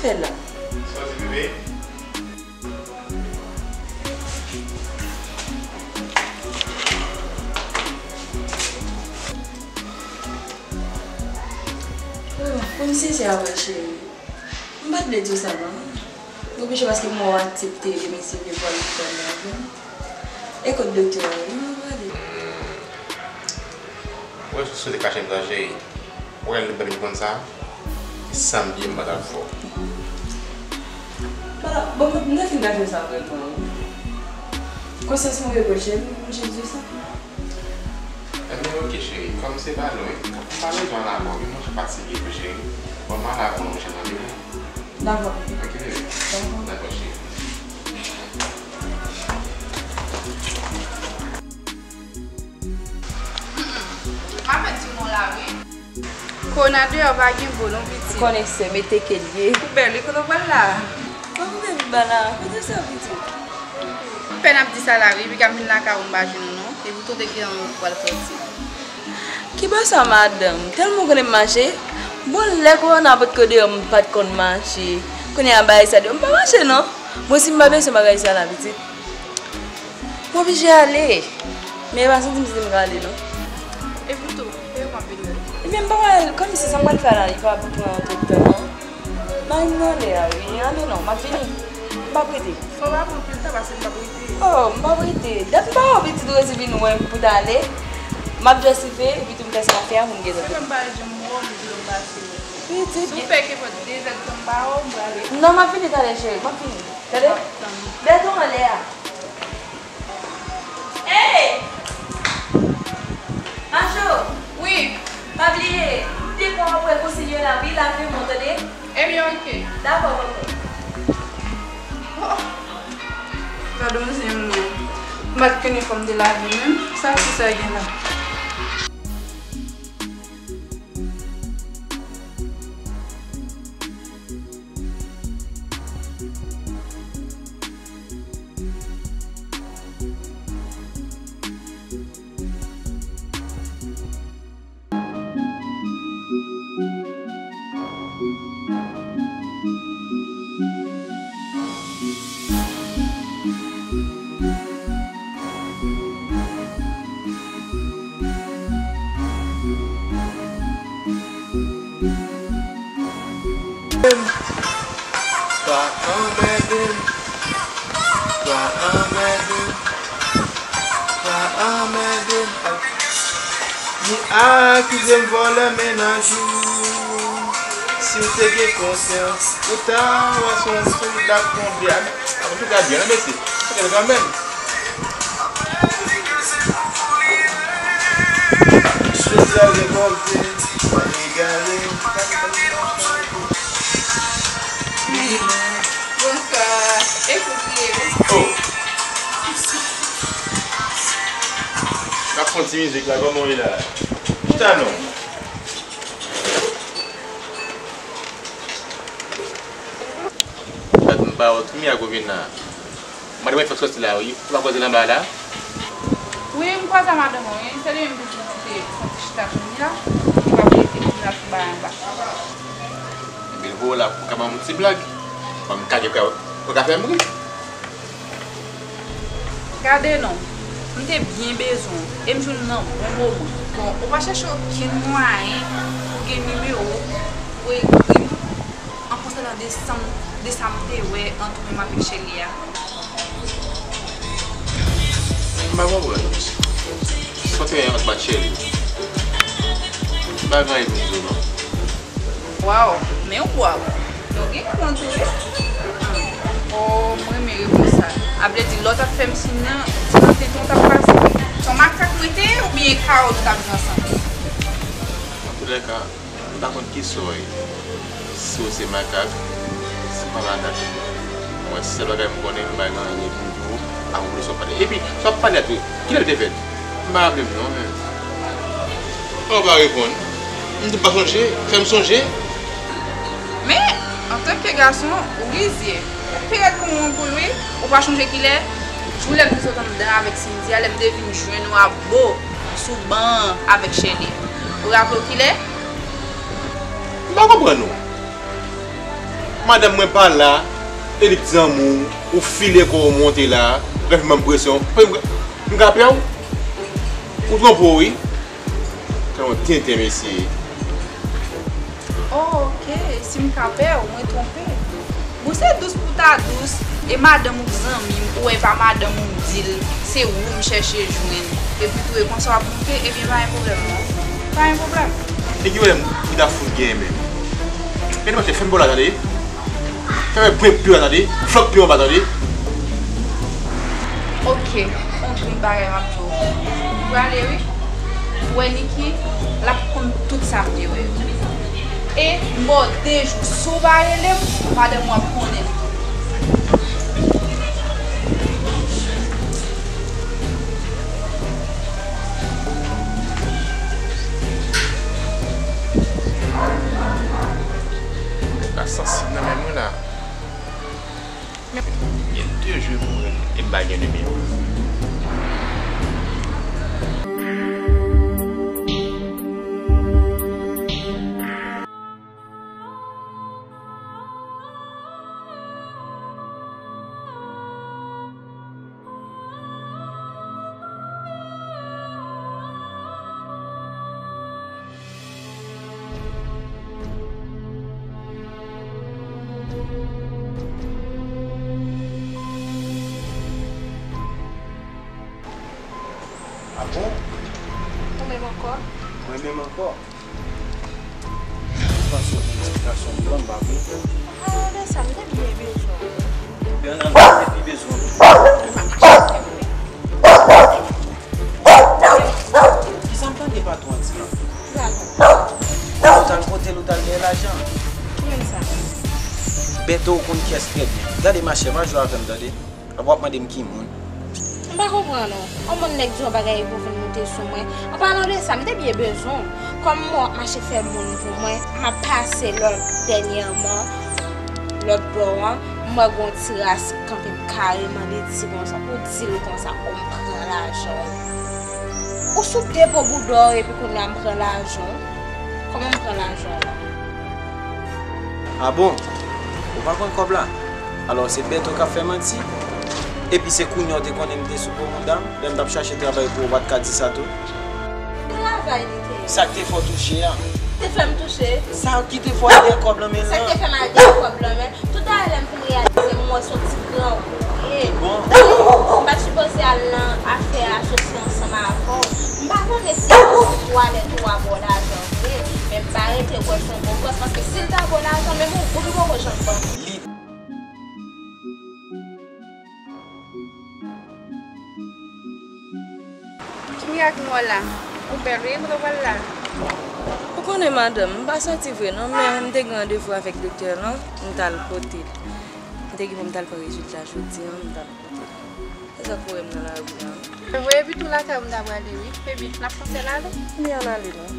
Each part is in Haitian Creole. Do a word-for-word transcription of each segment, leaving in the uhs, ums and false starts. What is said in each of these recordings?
Sa w di, bebe? Oh, pou m sensè avè w, cheri, m pa t vle di w sa, non. M oblije paske m wè w aksepte de mesye vle pran lopital la, wi. E kot doktè a, wi, m ap pale. Ou wè, si w te kache m sa, cheri, ou wè lè m pa vin konn sa, e sa m di m pa t ap fè w. Bon, m te fin kache w sa vrèman, wi. Konsyans mwen repwoche m, m jis di w sa. Ebyen, oke, cheri. Kòm se pa lwen, m pa bezwen al avè w, wi, mwen fatige tou, cheri. Bon, m al avè w, non, cheri, nan demen. Dakò. Oke, bebe. Dakò. Dakò, cheri. M ap di non la, wi. Kona deyò pa gen bo non, pitit. Konesè, mete ke l ye. Ou bèl, wi, kote w pral la? Mwen kote m ba la, kote sa, pitit? Pè n ap di sa la, wi, piga m vin lakay ou m pa jwenn ou non. Epi tou te gen yon pral sòti. Ki bò sa, madanm? Tèlman w konnen m mache. Bon, lè kowona potko deyò, m pa t konn mache. Kounye a, bagay sa deyò, m pa mache non. Bon, si m pa bezwen bagay sa la, pitit, m oblije ale. Men e pa santi m santi m ka ale non. Epi tou, e yo m ap vin wè. Ebyen, m pa pral, kòmsi sa m pral fè la, li pa pran twòp tan non. Mari m nan lè a, wi. Ale non, m ap vini. M p ap rete. Fò w pa pran anpil tan, paske m p ap rete. Oh, m p ap rete. Dat m pa wè w, pitit, ou resi vin wè m pou t ale. M ap just rive, epi tou m fè sa m ap fè a pou m gentan. Se menm bagay, jan m wè w, m di w m pase. Pitit, si w fè kenpòt de zèdtan m pa wè w, m prale. Non, m ap vini talè, cheri, m ap vini. Tande? Bèto anlè a. Hey! Majo! Wi. Pa bliye, m te pran apre konsiy yo la, wi, lave men w, tande? Ebyen, oke. Dakò, kòkò. Oh! Gade yon zen mwen. M pa t konnen fò m te lave men m. Sa ki sa gen la? Pa anmède m, pa anmède m, pa anmède m. Ni akize m vòlè mennaj ou. Si w te gen konsyans, ou ta wè se yon soulda k tonbe a. Antouka, byen, mesye. Sa bèl kanmenm. Espesyal rekòlte, mwen egare. Bonswa. E kout li ye, wi. Oh. N ap fè yon ti mizik la, kòman w ye la? Chita non. Gad m pa wè w, ki mirak ou vin la? Madanm mwen fèk sòti la, wi. Ou pa kwaze l anba la? Wi, m kwaze a madanm mwen, wi. Se li menm ki di m kite fon ti chita kounye a. M ap rete kounye a sou bagay anba. Ebyen, l voye w la pou ka ban m yon ti blag. Ban m kage, pou ka fè m ri. Gade non, m te byen bezwen w, e m jwenn w nan bon moman. Bon, ou pa chèche okenn mwayen pou gen nimewo w pou w ekri m an konsènan de sa m, de sa m te wè ant ou menm avèk Shelly a? M pa konprann. Sa w te wè ant m ak Shelly? M pa gen anyen pou m di w non. Waw, men w bwè. Men w gen kran tou wi. Oh, m renmen repons sa. A vle di lè w t ap fè m siy nan, ti nan tenten w t ap pase. Se yon makak mwen te ye oubyen e kawòt nou t ap jwe ansanm? Antoulèka, m pa konn kisa w ye. Si w se makak, si w pa makak. Mwen, sèl bagay m konnen, m pa gen anyen pou m di w, pa konprann sa w ap pale. Epi, sa w ap pale a tou, kilè l te fèt? M pa raple m non, men. Ou pa reponn. M di m pa sonje, fè m sonje. Men, antanke gason, ou rizye. Ou pi rèd kou yon poul wi. Ou pa chonje kilè? Jou lè m te sot anndan avèk Cindy a, lè m te vin jwenn ou abo sou ban an avèk Shelly. Ou raple w kilè? M pa konprann ou. Madanm mwen pa la, e li k zanmi w, ou file kò w monte la, w ka fin ban m presyon. M ka, m ka pè w? Ou twonpe w, wi. Sa yon tenten, mesye. Oh, ok. Si m ka pè w, mwen twonpe. Bon, se dous pou ta dous. E madanm ou k zanmi m, ou wè e pa madanm ou m di l, se ou m chèche jwenn. Epi tou, e konsa w ap monte, ebyen, pa gen pwoblèm, non. Pa gen pwoblèm. E ki pwoblèm ki ta fout genyen menm? Gade, monchè, fè m bò la, tande. Fè m bwè pye w la, tande. Flòk pye w anba, tande. Ok, on grenn bagay m ap di w. M prale, wi. Ou wè Niki, l ap konn tout sa m te wè yo. E m ba w de jou, si w pa rele m, madanm ou ap konnen l tou. Nèg la sansib nan men mwen la. Gen de jou pou mwen, e m pa gen nimewo. Ah bon? Ou menm ankò? Mwen menm ankò? Ou panse w gen ti gason blan m pa vle? Ou pa wè sa, m te byen bezwen w. Blan an te pi bezwen w. Kisa m tande patwon an di la? Ou t al kote l, ou t al dèyè lajan. Ki moun sa? Bèto, ou konn kiyès trè byen. Gade machè, pa jwe avè m, tande. Apre w ap mande m ki moun. M pa konprann ou. On moun nèg di yon bagay epi w vin moute sou mwen. An palan de sa, m te byen bezwen w. Kòm m wè w ap mache fè moun pou mwen, m ap pase lòt dènyèman, lòt bò an, m wè gon ti ras kanpe m kareman li di konsa, ou di l konsa, o m pran lajan w. Ou sou depo bouda w epi kounye a m pran lajan w. Kòman m pran lajan w la? Ah bon? Ou pa pran kòb la? Alò se Bèto k ap fè manti? Epi se kounye a w te konnen m te sou gwo mouda m, lè m t ap chache travay pou ou, ou pa t ka di sa tou? Travay li te ye. Sa k te fè w touche a? Te fè m touche. Sa ki te fè w al dèyè kòb lan men l lan? Sa k te fè m al dèyè kòb lan men? Toutalè m fin reyalize m wè se yon ti grangou ou ye. Bon. M pa t sipoze al nan afè asosye ansanm avè w. M pa konnen si se twalèt ou a ba w lajan vre, men m pa rete kwè se yon bon bòs, paske si l ta ba w lajan, menm yon goud ou poko janm ban m. Li Ki mirak m wè w la? Ou bèl wi, kote w pral la? Ou konnen madanm, m pa sòti vre non, men m te gen randevou avèk doktè lan, m t al kote l. M te gen pou m t al pran rezilta jodi an, m t al kote l. Se sa k voye m nan lari an. Voye Bitou lakay ou m ta prale wi. Baby, n ap fè l ale? Wi, ann ale non.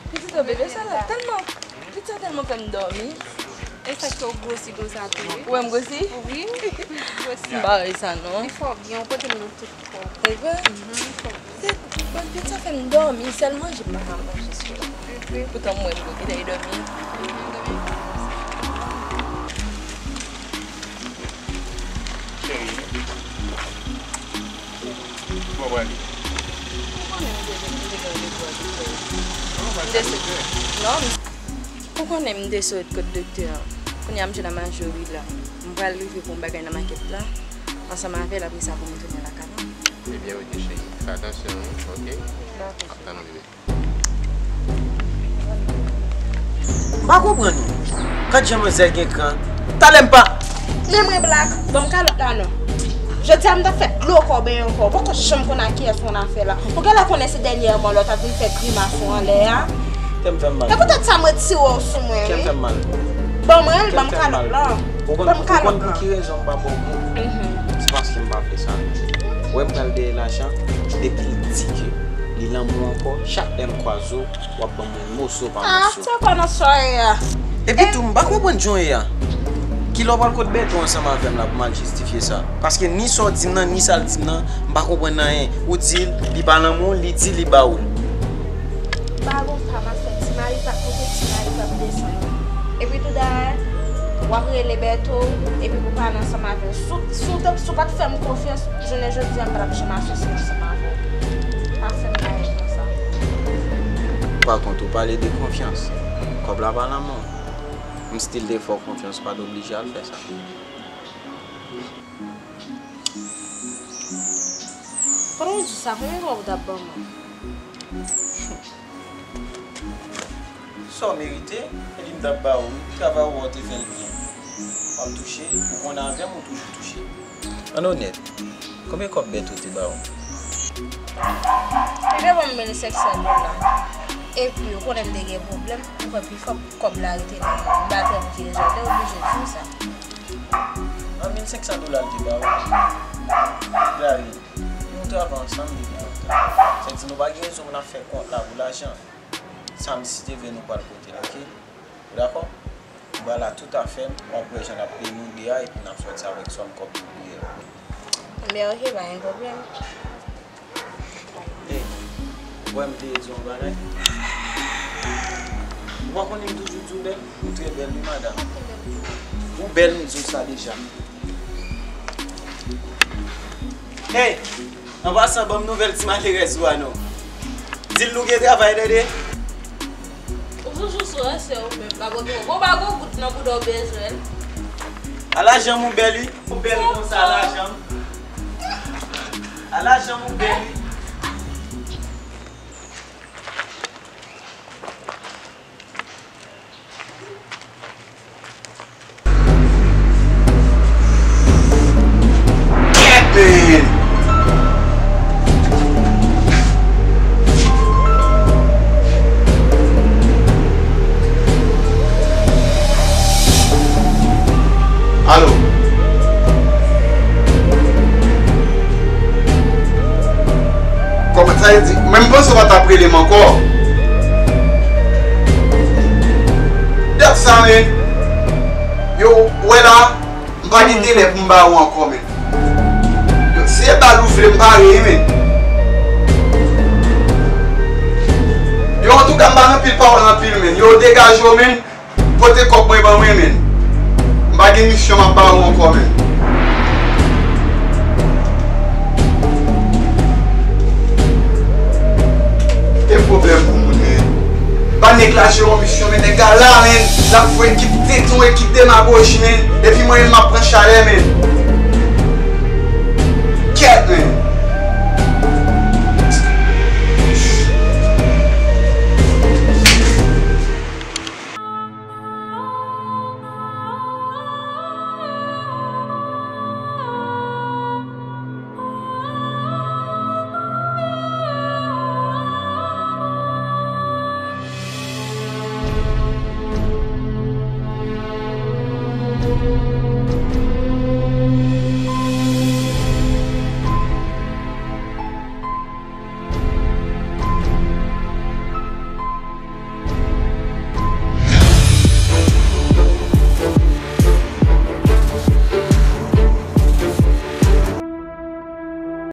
Pitit o bebe, sa la tèlman, pitit sa tèlman fè m dòmi. E sa k fè w gwosi konsa tou wi. Ou wè m gwosi? Wi, gwosi. M pa wè sa non. Li fè w byen, ou pote m nan tout kò w. E vre? Mhm, li fè w byen. Se, bon, pitit sa fè m dòmi, sèl manje m pa ka manje sou la. E vre. Poutan m wè m gwo, genlè e dòmi. Mhm, dòmi. Cheri. Kòman w prale? Ou konnen m te, m te gen randevou ak doktè. Non, ou pa t ka doktè. Non, m, ou konnen m te sot kot doktè an. Kounye a m jwenn a Majori la. M pral rive pou yon bagay nan makèt la. Ansanm avè l, apre sa pou m tounen lakay mwen. Ebyen, oke, cheri. Fè atansyon, wi, oke? Dakò. Ap tann ou, bebe. M pa konprann ou. Gad jan manzè gen kran. Talè m pa. Men mwen Black, ban m kalòt la non. Jodi a m t ap fè dlo kò benyen kò. Ou poko janm konn a kiyès ou annafè la. Ou genlè konnen se dènyèman lè w t ap vin fè grimas ou anlè a. Kè m fè m mal. Se poutèt sa m retire w sou mwen wi. Kè m fè m mal. Ban mwen l, ban m kalòt la. Ou konn, ou konn pou ki rezon m pa ba w kò? Mhm. Se paske m pa vle sa. Ou wè m pral dèyè lajan, depi l di ke li lanmou ankò, chak lè m kwaze w, w ap ban m yon moso pa moso. Ah, se pa nan sware a. Epi tou, m pa konprann jan w ye a. Kilè w pral kot Bèto ansanm avè m la pou m al jistifye sa? Paske ni sa w di m nan, ni sa l di m nan, m pa konprann anyen. Ou di l, li pa nan men w, li di li ba ou l. Bagon pa m ap fè, ti mari pa m monte, ti mari pa m desann. Epi tou dayè, w ap rele Bèto, epi pou pale ansanm avè l. Si w, si w te, si w pa t fè m konfyans, jounen jodi a m pa t ap janm asosye ansanm avè w. Pa fè m bagay konsa. Pa kont ou pale de konfyans. Kòb la pa nan men w. M still te fè w konfyans, ou pa t oblije al fè sa. Pandan w di sa, konbyen kòb ou t ap ban mwen? Sa w merite, epi m t ap ba ou wi. Travay ou a, w te fè l byen. W ap touche, ou konn avè m, ou toujou touche. Ann onèt, konbyen kòb Bèto te ba ou? Li te ban m mil senk san dola. Epi, ou konnen m te gen pwoblèm, m fè pifò pou kòb la rete nan men m. M pa twò vye zòn, te oblije di w sa. An mil senk san dola l te ba ou. Gary, nou travay ansanm depi lontan. Sa di nou pa gen rezon pou n ap fè kont la pou lajan. Samdi, si Dye vle, nou pral pote l, oke? Ou dakò? Ou ba la tout afè m, w ap wè jan n ap peye nou de a, epi n ap sòti avèk sòm kòb nou bliye yo. Ebyen, oke, pa gen pwoblèm. Hey, ou wè m te di yon bagay? Ou pa konnen m toujou di w bèl? Ou trè bèl, wi, madanm. Ou bèl, m di w sa deja. Hey! An pasan, ban m nouvèl ti malerèz ou a non. Di l nou gen travay, tande. Ou toujou sou ransè ou menm, pa pote yon bon bago goud nan bouda w bezwen l. Ala janm ou bèl wi. Ou bèl konsa, ala janm. Ala janm ou bèl wi. Alo. Kòman sa vle di? Men m panse w pa t ap rele m ankò. Dat sa, men. Yo, wè la, m pa gen delè pou m ba ou ankò, men. Yo, si e bal ou vle, m pare, men. Yo, antouka, m pa nan pil pawòl anpil, men. Yo, degaje w, men. Pote kòb mwen ban mwen, men. M pa gen misyon m ap ba ou ankò, men. E pwoblèm pou moun, men. Ba nèg la jere yon misyon, men nèg la la, men. L ap fè ekip tenten, ekip demagoji, men. Epi mwen menm m ap pran chalè, men. Kèt, men.